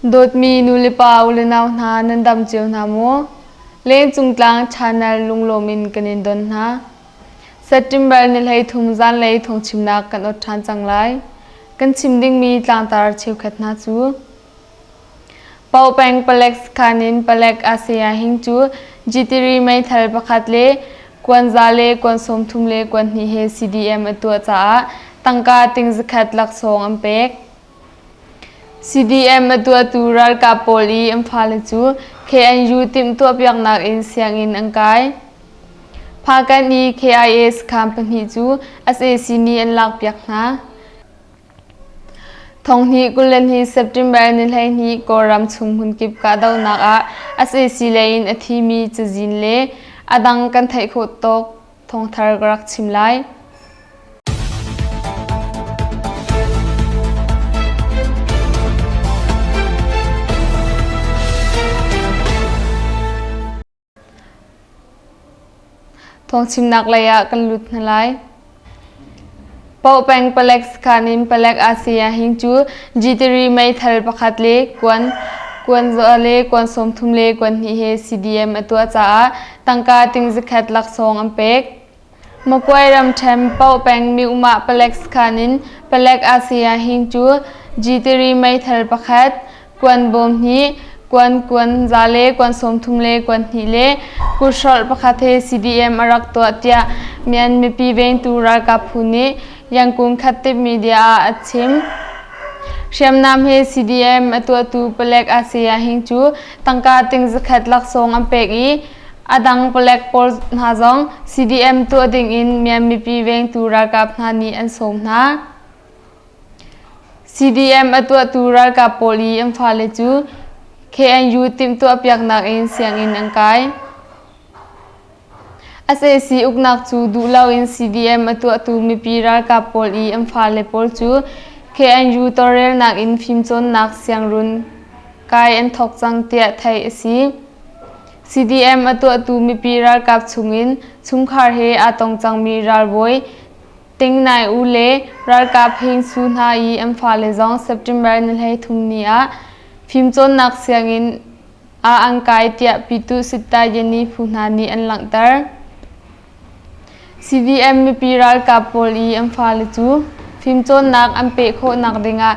Dawtmi nulepa u le nau hna nan dam cio hna maw? Lengcung tlang channel lunglawm in kan in don hna. September ni 13 zanlei thawngchimnak kan ot ṭhan cang lai. Kan chim dingmi tlangtar cheukhat hna cu Paopeng palek sakhan in palek Asaya Hing cu Jitiri meithal pakhat le kuanza le kuan 30 le kuan hnih he CDM a tuah caah tangka ting zakhat laksawng an pek. CDM a tuahtu ralkap pawl i an fale cu KNU timhtuahpiaknak in sianginn an kai. Phakan i KIA sakhan pahnih cu sac nih an lakpiak hna. Thonghnih 22 September ni 12 Kawlram chung hmunkip kahdohnak ah sac lei in a thimi cazin le a dang kan theih khawh tawk thawngthar ka rak chim lai. Thawngchimnak lei ah kan lut hna lai. Paopeng palek sakhan in palek Asia Hing cu G3 meithal pakhat le kuan kuan le kuan 30 le kuan hnih he CDM a tuah caah tangka ting zakhat laksawng an pek. Makuai ramṭhen Paopeng Myohmah palek sakhan in palek Asia Hing cu G3 meithal pakhat, kuan bawm hnih, kuan kuan za le kuan 30 le kuan hnih le kuthrolh pakhat he CDM a rak tuah tiah Myan mipi vengtu ralkap phu nih Yangon Khattip media ah a chim. Hriamnam he CDM a tuahtu palek Asia Hing cu tangka ting zakhat laksawng an pek i A dang palek pawl hna zong CDM tuah dingin Myan mipi vengtu ralkap hna nih an sawm hna. CDM a tuahtu ralkap pawl i an fale cu KNU timhtuahpiaknak in sianginn an kai. Sac uknak cu duh loin CDM a tuahtu mipi ralkap pawl i an fale pawl cu KNU tawlrelnak in fimcawnnak siangrun kai an thawk cang tiah theih a si. CDM a tuahtu mipi ralkap chungin chungkhar he aa tong cangmi ralbawi Ting Nai U le ralkap Hein Su hna i an fale zong September ni 13 ni ah fimcawnnak sianginn ah an kai tiah Pitu Sitta Yani phu hna nih an langhter. CDM mipi ralkap pawl i an fale cu fimcawnnak an peh khawhnak dingah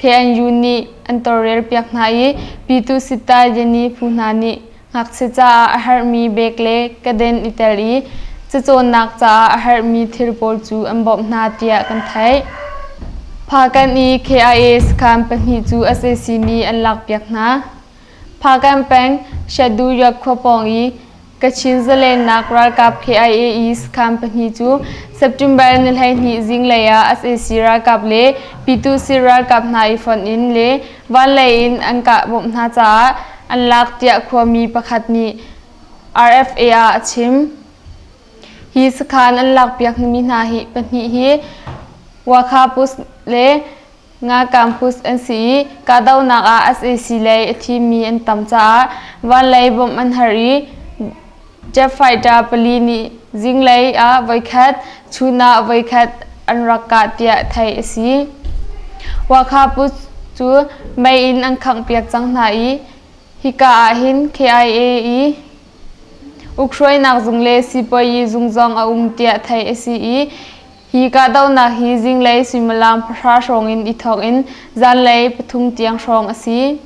KNU nih an tawlrelpiak hna i Pitu Sitta Yani phu hna nih ngakchia caah a herhmi bek le kaden i tel i cacawnnak caah a herhmi thil pawl cu an bawmh hna tiah kan theih. Phakan i KIA sakhan pahnih cu sac nih an lakpiak hna. Phakan peng Shaduyat khua pawng i Kachin zalennak ralkap KIA i sakhan pahnih cu September ni 12 zinglei ah sac ralkap le Pitusi ralkap hna i fonh in le vanlei in an kah bawmh hna caah an lak tiah khuami pakhat nih RFA ah a chim. Hi sakhan an lakpiak mi hna hi pahnih hi Wakha Pus le Nga campus an si i kahdohnak ah sac lei a thimi an tam caah vanlei bawmh an har i jet fighter pali nih zinglei ah voikhat, chun ah voikhat an rak kah tiah theih a si. Wakha pus cu mei in an khanghpiak cang hna i hika ah hin KIA i ukhruainak zung le sipuayi zung zong a um tiah theih a si i Hi kahdohnak hi zinglei suimilam pahra hrawng in i thawk in zanlei pathum tiang hrawng a si.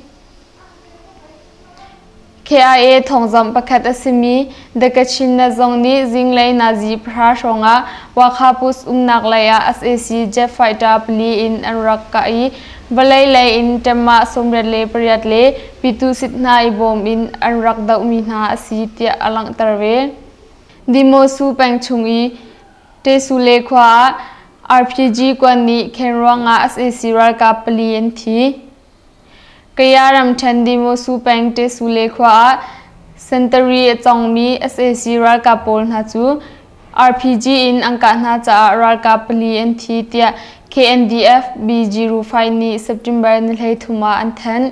KIA thawngzamh pakhat a simi The Kachin Net zong nih zinglei nazi pahra hrawng ah Wakha Pus umnak lei ah sac jet fighter pali in an rak kah i vawlei lei in ṭemmah 88 le pitu sit hna i bawm in an rak dohmi hna a si tiah a langhter ve. Dimosu peng chung i Tesule khua ah RPG kuan nih khen ruangah sac ralkap pali an thi. Kaya ramṭhen Dimosu peng Tesule khua ah sentari a congmi sac ralkap pawl hna cu RPG in an kah hna caah ralkap pali an thi tiah KNDF BG Rufai nih September ni 13 ah an thanh.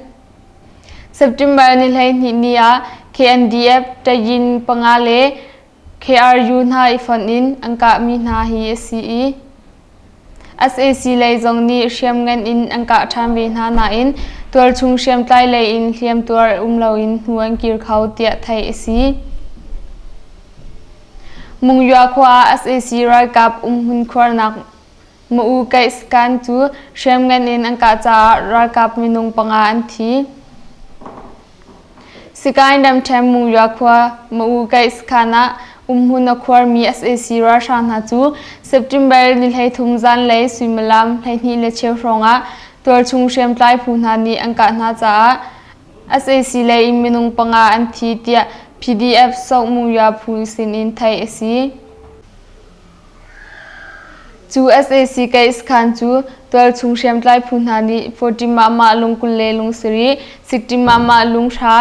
September ni 12 ni ah KNDF Tayin panga le KRU hna i fonh in an kahmi hna hi a si i sac lei zong nih hriamngan in an kah ṭhan ve hna nain Tualchung hriamtlai lei in hliamtuar um loin hnu an kir kho tiah theih a si. Mungya khua ah sac ralkap umhmun khuarnak Mu Kaih Skan cu hriamngan in an kah caah ralkap minung panga an thi. Sikaing ramṭhen Mungya khua Mu Kaih Sakhan ah umhmun a khuarmi sac ralhrang hna cu September ni 13 zanlei suimilam 12:15 hrawng ah tualchung hriamtlai phu hna nih an kah hna caah sac lei in minung panga an thi tiah PDF Soh Mungya phu sinin theih a si. Cu sac kaih sakhan cu tualchung hriamtlai phu hna nih 40 mahmah lung 20 le lung sarih, 60 mahmah lung hra,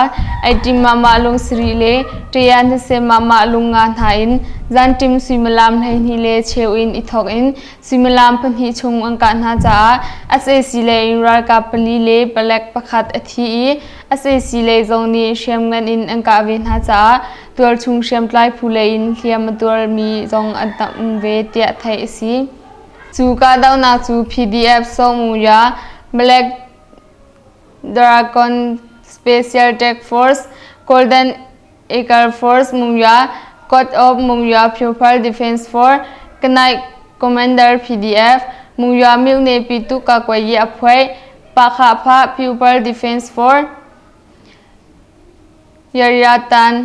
80 mahmah lung sarih le ṭaya hnaseh mahmah lung nga hna in zanṭim suimilam 12 le cheu in i thawk in suimilam pahnih chung an kah hna caah sac lei in ralkap pali le palek pakhat a thi i sac lei zong nih hriamngan in an kah ve hna caah tualchung hriamtlai phu lei in hliam a tuarmi zong an tam ve tiah theih a si. Cu kahdohnak cu PDF Sawhmuya Black Dragon Special Task Force, Golden Eagle Force Mungya, God of Mungya People Defense Force, Knight Commander PDF, Mungya Myone Pitu Kakwayi Aphuai, Pakhapha People Defense Force, Yayatan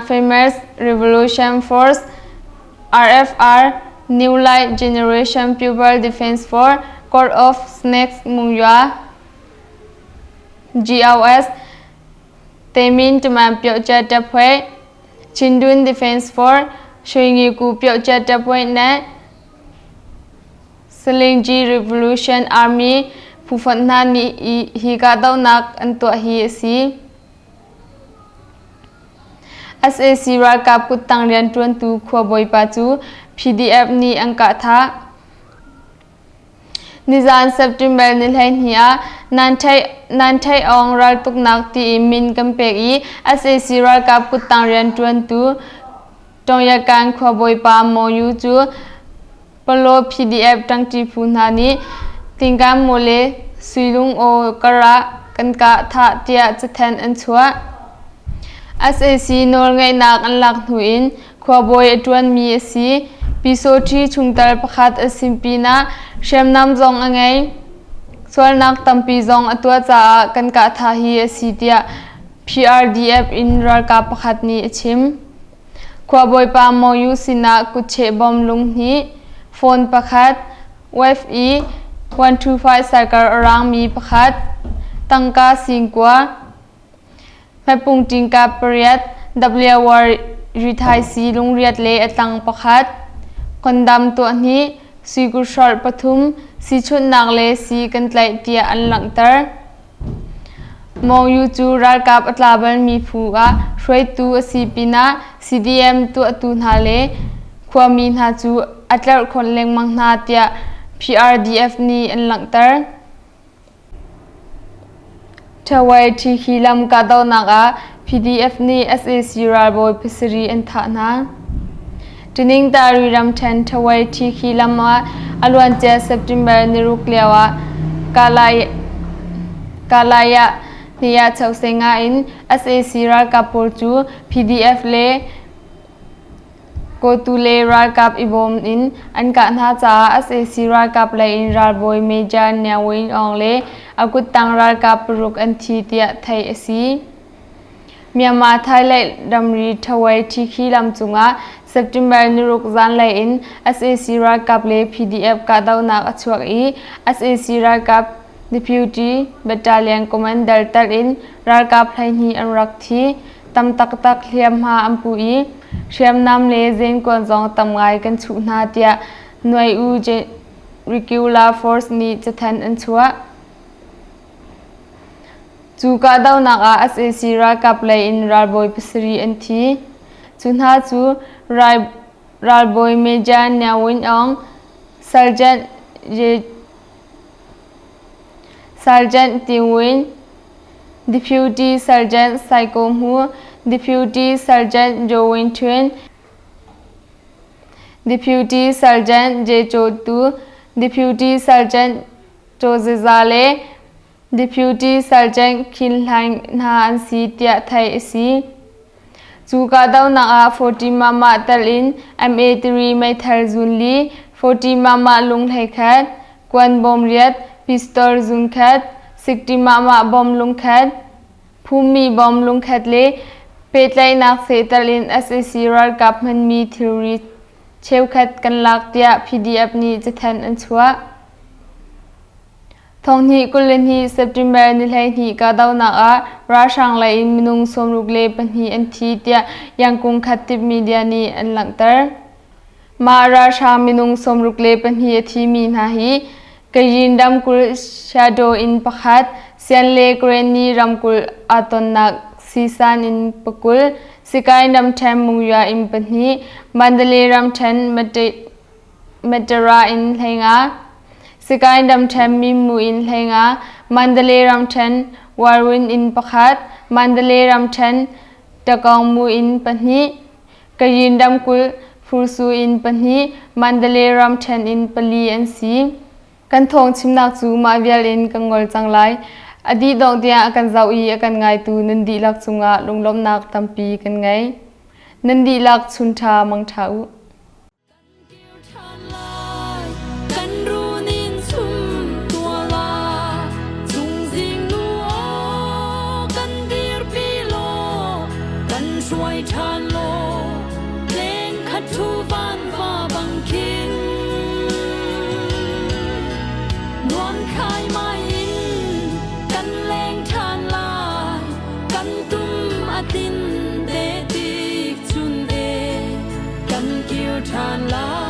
Famous Revolution Force, RFR, New Light Generation People Defense Force, Court of Snakes Mungya, GOS, Temin Taman Pyohchaတပ်ဖွဲ့, Chindwin Defense Force, Shwingiku Pyohcha တပ်ဖွဲ့နဲ့ Salingyi Revolution Army phufonh hna nih hi kahdohnak an tuah hi a si. Sac ralkap kuttang rianṭuantu khuabawipa cu PDF nih an kah thah. Nizaan September ni 12 ah Nan Htei Aung raltuknak tiin min kan pek i sac ralkap kuttang rianṭuantu Tongyakan khuabawipa Maw Yu cu Palaw PDF ṭangṭi phu hna nih Tingkam maw le Suilung aw karah kan kah thah tiah cathanh an chuah. Sac nawlngeihnak an lak hnu in khuabawi a ṭuanmi a si. Pyisawṭhi chungtel pakhat a si pinah hriamnam zong a ngei. Sualnak tampi zong a tuah caah kan kah thah hi a si tiah PRDF in ralkap pakhat nih a chim. Khuabawipa Maw Yu sinah kutcheh bom lung hnih, phone pakhat, wife i 125 cycle a raangmi pakhat, tangka singkua, hmepung ṭingka pariat, W rithaisii lungriat le a tlang pakhat, condom tuah hnih, suikurhrawlh pathum, siichunhnak le sii kan tlaih tiah an langhter. Maw Yu cu ralkap a tla balmi phu ah hruaitu a si pinah CDM tuahtu hna le khuami hna cu a tlerhkhonh lengmang hna tiah PRDF nih an langhter. Ṭhawai Ṭhikhi lam kahdohnak ah PDF nih sac ralbawi pasarih an thah hna. Ṭiningtari ramṭhen Ṭhawai Ṭhikhi lam ah a luancia September niruk lio ah Kalaya Hniahchosenga in sac ralkap pawl cu PDF le Kawtule ralkap i bawm in an kah hna caah sac ralkap lei in ralbawi Major Nyo Win Aung le a kuttang ralkap paruk an thi tiah theih a si. Myanmar Thailand ramri Ṭhawei Ṭhikhi lam cungah September niruk zanlei in sac ralkap le PDF kahdohnak a chuak i sac ralkap Deputy Battalion Commander telh in ralkap 12 an rak thi. Tam taktak hliamhma an pu i hriamnam le zenkuan zong tam ngai kan chuh hna tiah Nuai U Regular Force nih cathanh an chuah. Cu kahdohnak ah sac ralkap lei in ralbawi pasarih an thi. Cu hna cu ralbawi Major Nyo Win Aung, Sergeant Sergeant Ti Win, Deputy Sergeant Sai Ko Hmu, Deputy Sergeant Jo Win Htun, Deputy Sergeant Je Cho Tu, Deputy Sergeant. Cozeza le Deputy Sergeant Khin Hlaing hna an si tiah theih a si. Cu kahdohnak ah 40 mah tel in MA3 meithal zun li, 40 mah lung 11, kuan bawm riat, pistol zun khat, 60 mah bom lung khat, phummi bom lung khat le pehtlaihnak sehtel in sac ralkap hmanmi thilri cheukhat kan lak tiah PDF nih cathanh an chuah. Thonghnih 22 September ni 12 kahdohnak ah ralhrang lei in minung 62 an thi tiah Yangkung khat-tip media nih an langhter. Mah ralhrang minung 62 a thimi hna hi Kayin ramkulh Shadow in pakhat, Sian le Karenni ramkulh aa tonnak Sisan in pakul, Sikain ramṭhen Mungya in pahnih, Mandalay ramṭhen Matara in 15, Sagaing ramṭhen Minmu in 15, Mandalay ramṭhen Warwin in pakhat, Mandalay ramṭhen Takaungmu in pahnih, Kayin ramkulh Fursu in pahnih, Mandalay ramṭhen in pali an si. Kan thawng chimnak cu mah vial in kan ngol cang lai. A dih dongh tiang a kan zoh i a kan ngaitu nan dihlak cungah lunglawmhnak tampi kan ngei. Nan dihlak chun ṭha mang ṭha u. Kan runin chum tuala chungzing nu aw kan dirpi law kan hruai ṭhan law leng khat thu van va bang khin nuam khai mai in kan leng ṭhan lai kan tum a tin te tik chun e kan kir ṭhan lai.